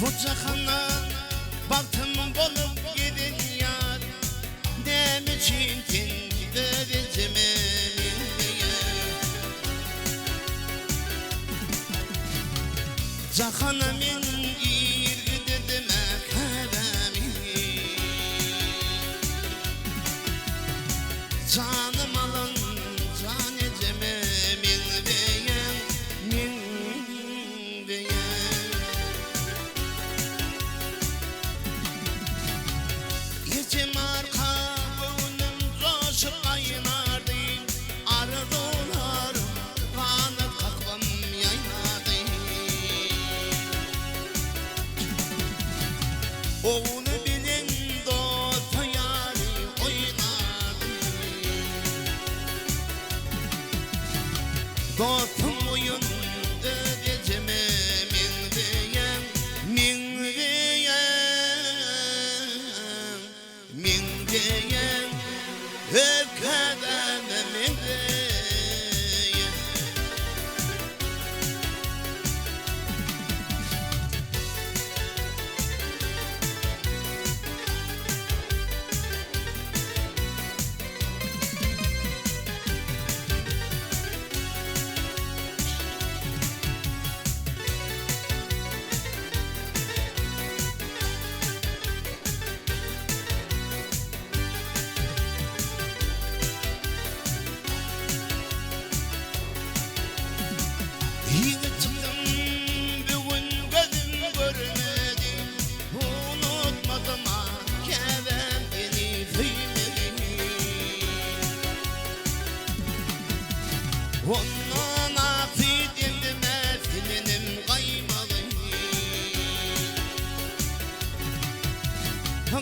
Bu jahanda bagtym bolup gezen ýar, Näme üçin sen öz ejeme meňzeýäň? Jahana men ir giderdim-ä käbämi. Janym alan jan ejeme meňzeýäň, meňzeýäň. Ejem arka göwnüm joşup gaýnardy, Arzuwlarym ganat kakybam ýaýnardy. Ogly bilen dosta ýary oýnardy. Dostum oýun öz ejeme meňzeýäň, meňzeýäň, meňzeýäň, öz käbäme meňzeýäň. Ýigit çykdym bu gün gözüm görmedi, Unutmadym-a käbäm seni söýmegi. Ondan ak süýt emdim-ä senenem gaýmagy.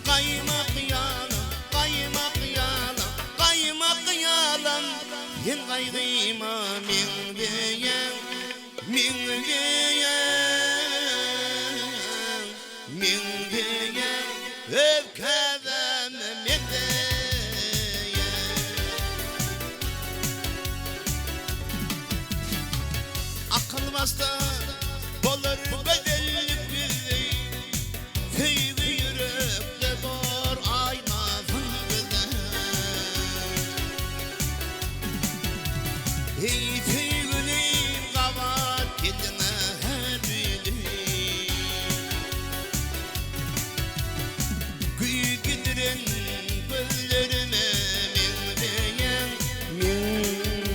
Gaýmak ýalam, gaýmak ýalam, gaýmak ýalam, Sen gaýgyma meňzeýäň, meňzeýäň, meňzeýäň, Öz käbäme meňzeýäň. Akyl basda bolar gözellik ýüzi, Söýgi ýürekde bor aýnasyn bize. Eý söýgülim gabat geldiňä her biri. Güýz gidiren gözlerime meňzeýäň, meňzeýäň.